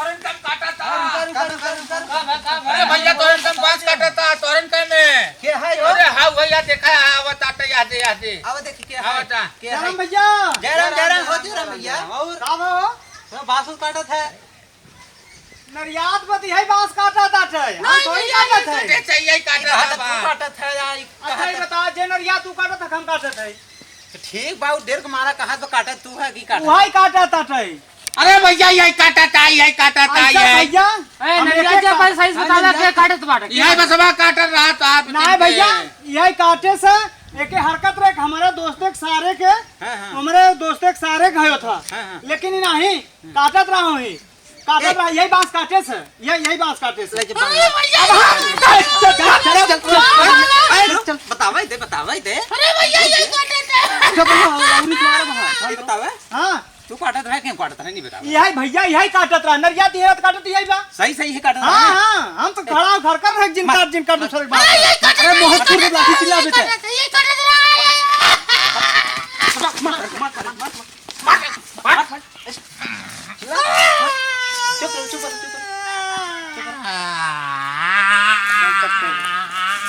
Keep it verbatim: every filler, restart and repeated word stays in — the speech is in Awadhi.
तोरन कम काटा था। रुका, रुका, रुका, रुका, रुका। अरे भैया, तोरन कम बांस काटा था, तोरन कम में। के है यो? अरे हाँ भैया, देखा है, आवत आटे, यादे, यादे। आवा देखी, के है? आवत आ। के है? जयराम भैया। जयराम, जयराम, हो जयराम भैया। और? का हो? तो बांस उस काटत है। नरियात बती है, बांस काटा था थे। हम नहीं थोड़ी भैया, काटत यही है। काटे चाहिए, यही काटा ये था कहा तू बांस। काटत है यार, ये अच्छा, कहा ये था। बता, जे नरियात तू काटत था, हम काटत है। तो ठीक बा, उ डेर के मारा कहा तो काटत तू है कि काटत? वही काटा था थे। अरे भैया, यही काटा था, यही काटा था, अच्छा यही। भैया, ए, हम नरिया एक एक जे का- भाई सही से अरे बता दे, नरिया के काटत बाटे? यही बसवा काटत रहा तो आप नहीं तुमके। भैया, यही काटे से एके हरकत रहे हमारे दोस्ते के सारे के, हाँ, हाँ। हमारे दोस्ते के सारे गयो था। हाँ, हाँ। लेकिन ये नहीं, काटत रहा हूँ ही, काटत ए। रहा, यही बांस काटे से, यही, यही बांस काटे से। लेके बांस। अरे भैया, अब हाँ, चल, चल, चल, चल, चल, अरे, चल, बतावे दे, बतावे दे। अरे भैया, यही काटे से। जब हम अउरी मारब, हाँ, ये बतावे? हाँ। तू काटत रहा, क्यों काटत रहा, नहीं बतावे। यही भैया, यही काटत रहा, नरिया दिए रात काटत यही बा। सही, सही है काटत हाँ, रहा। हाँ, हम तो खड़ा घर कर रहे, जिन काट, जिन काट दूसरे के बात। अरे, मोहन, तू लाठी चिल्ला बेटा।